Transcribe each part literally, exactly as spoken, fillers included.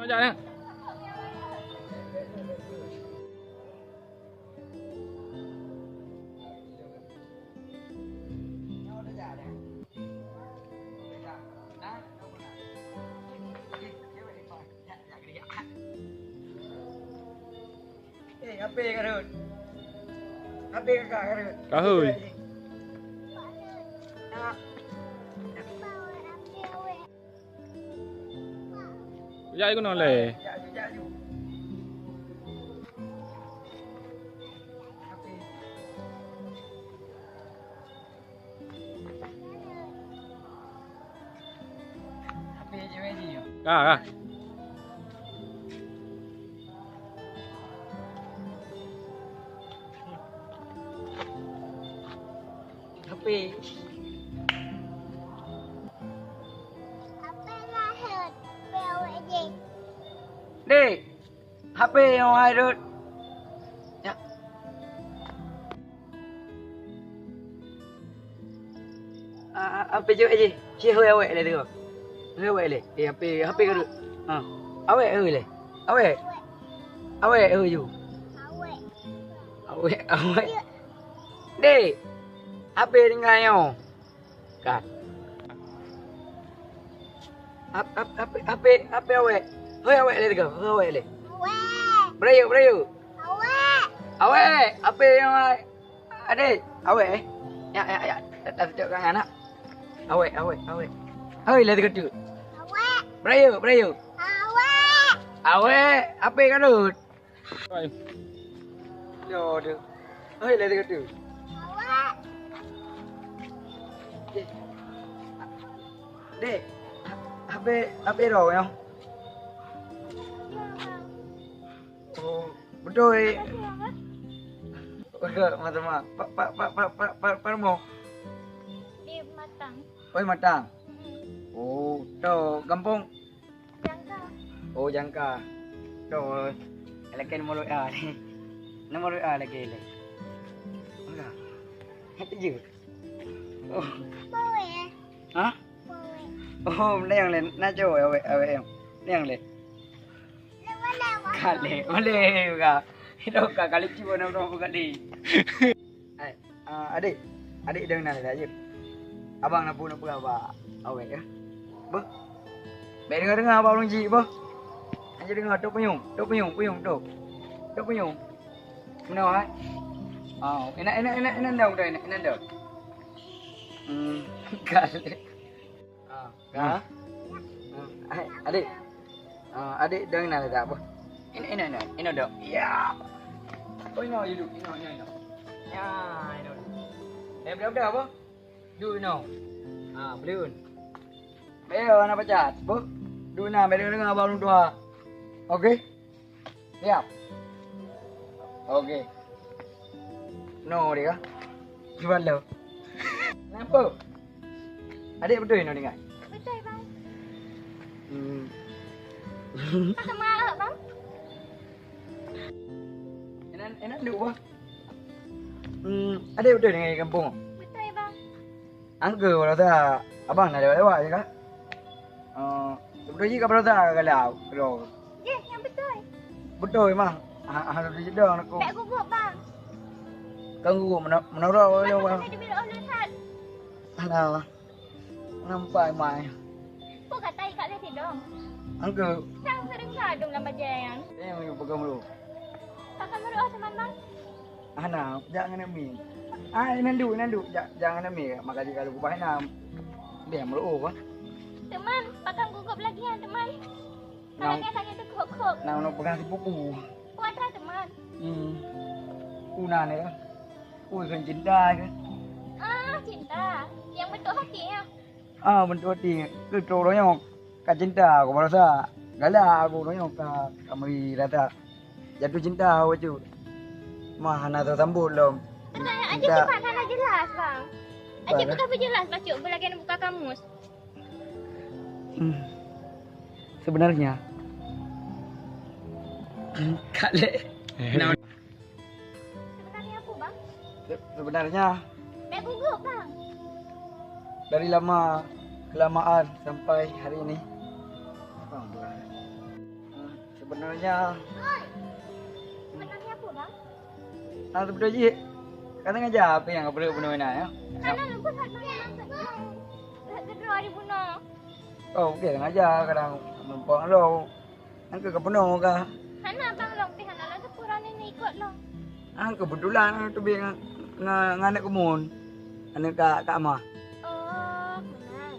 Ajak, nah. Eh, H P ka rhot. H P kakak ka rhot. Ka hôi. Nak. Jak ikoe nyoe lé. Jak, jak, jak. Ka, ka. Tapi Dek, H P nyang hai rhot. Ya. Ah, ah, H P jok aja. Si hoi awek lé tu. Hoi awek lé. Eh, H P, H P ka rhot. Ha. Awek hoi lé. Awek. Awek hoi ju. Awek, awek. Dek. H P tinggai nyoe. Kan. Ap-, ap-, ape, ape, ape awek? Hoi awek lé teuka, hoi awek lé. Awek. Berayo, berayo. Awek. Awek, ape nyang awek? Adek, awek eh? Ya, ya, ya. Tak, tak cocok kan anak. Awek, awek, awek. Hoi lé teuka tu. Awek. Berayo, berayo. Awek. Awek, ape ka rhot? Oi. Yo, dek. Oi, lé teuka tu. Dek. Dek. H P, H P droe nyoe. Oh, beutôi. Beutôi, mak, mak. Pa, pa, pa, pa, pa, pa, pa, rumoh? Di Matang. Oi, Matang. Mm-mm. Oh, to gampông? Jangka. Oh, Jangka. To, lakèe nomor W A. Nomor W A lakèe lé. Enggak. Hati je. Oh. Bawa ya? Hah? Bawa. Oh, nang lé. Na jo awek, awek nyang. Nang lé. Lé mana, Bang? Ka lé, boleh ka. Itu ka kali cuba nak buka ni. Hai, ah, adek. Adek deungon na lagèe jih. Abang na peugah bak awek ya. Beuh. Bèk deungoe-deungoe bak ureueng jih, beuh. Hana deungoe, tok punyueng, tok punyueng, punyueng, tok. Tok punyueng. Meunoe, hai. Oh, inan, inan, inan, inan dong, inan, inan dong. Hmm, ka lé. Ah, ka? Ah, hai, adek. Ah, adek dah kenal tak apa? Ini, ini, ini, ini dok. Ya. Oh, ini dulu, ini, ini, ini. Ya, ini. Eh, berapa, berapa? Dulu, ini. Ah, belum. Ayo, anak pacat. Bu, dulu, nah, beri dengar abang dua. Okey? Siap. Okey. No dia. Cuba lo. Kenapa? Adek beutôi no dengar? Beutôi, Bang. Hmm. Pakon marah, Bang? Enak, enak duk, Bang. Hmm, adek beutôi dengar di kampung? Beutôi, Bang. Angka baroesa abang na lewat-lewat je ka. Eh, beutôi jih ka baroesa ka galau keudroe. Jeh, nyang beutôi. Beutôi mah. Ha, ha, beutôi jih dong aku. Bèk gugup, Bang. Kan gugup meuno-, meunurot. Bang, bang. Hana. Nampak mai. Peue gata ikat lé sidong? Angka. Sang seuring ka dum lam bajèe nyan. Eh, meupeugah meulu. Pakon meulu teuma, Bang? Hana, jak ngon Ami. Ah, inan duek, inan duek. Jak, jak ngon Ami. Maka jih ka lôn keubah inan. Dia meulu'oh kan. Teuma, pakon gugup lagèe nyan, teuma. Nang, lagèe-lagèe teukhok-khok. Nang, nang peugah sipupu. Kuat dah, teuma. Hmm. Una ni kan. Ui, kan cinta kan. Ah, cinta. Yang bentuk hati ya. Ah, bentuk hati. Keu droe nyoe. Ka cinta aku baroesa. Galak aku nyoe ka, ka meuri rata. Jatuh cinta aku bacut. Mah hana teusambot lom. Cinta. Aja sifat hana jelas, Bang. Aja buka beujelas bacut, beulagèe buka kamus. Hmm. Sebenarnya. Kak Lek. Sebenarnya apa, Bang? Se-, sebenarnya. Bèk gugup, Bang. Dari lama, kelamaan sampai hari ini. Bang, Bang. Sebenarnya. Sebenarnya apa, Bang? Nah, sebetul jih. Kata ngajar apa yang keperlu penuh ina, ya? Karena lembut hati yang maksud Bang. Kedua hari bunuh. Oh, okey, ngajar kadang numpang lo. Nang ke penuh kah? Hana, Bang, long pih hana lôn teupeue droeneuh ikot long. Ah, kebetulan tu bi ngan, ngan, ngan aneuk keumuen. Aneuk Kak, Kak Mah. Oh, kenal.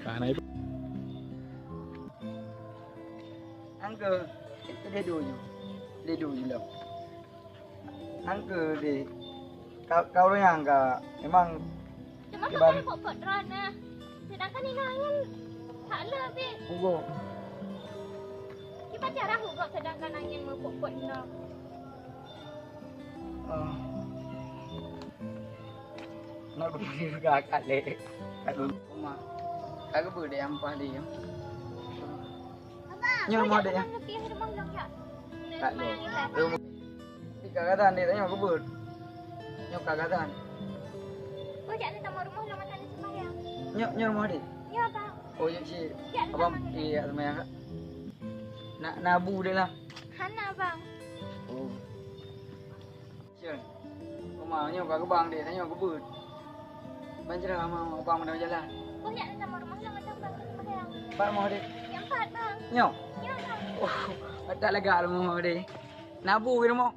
Ka na itu. Angke, itu dia dulu. Dia dulu lah. Angke deh. Kau, kau orang yang enggak memang. Cuma kau pokok-pokok droeneuh. Sedangkan ini angin tak lebih. Ugo. Kita cara ugo sedangkan angin mau pokok droeneuh. Ah. Nak kupeugah kat lé. Kat rumah. Kat keubeue dek ampah lé. Nyoe rumah dek ya. Kat lé. Rumah. Di kagatan dek nyoe keubeue. Nyoe kagatan. Kau jak ni sama rumah lama tadi sembahyang. Nyoe, nyoe rumah dek. Ya, Bang. Oh, ya, si. Abang, iya, sembahyang, Kak. Nak nabu dek lah. Hana, Bang. Oh. Cen, rumah nyoe ka geubang deh, tanyoe keubeut. Ban ceramah ubang meunan jalan. Boh jak sama rumah lôn macam bang sembahyang. Pat moh deh. Yang empat, Bang. Nyoe? Nyoe, Bang. Oh, tak lega rumah deh. Nabu ke rumah?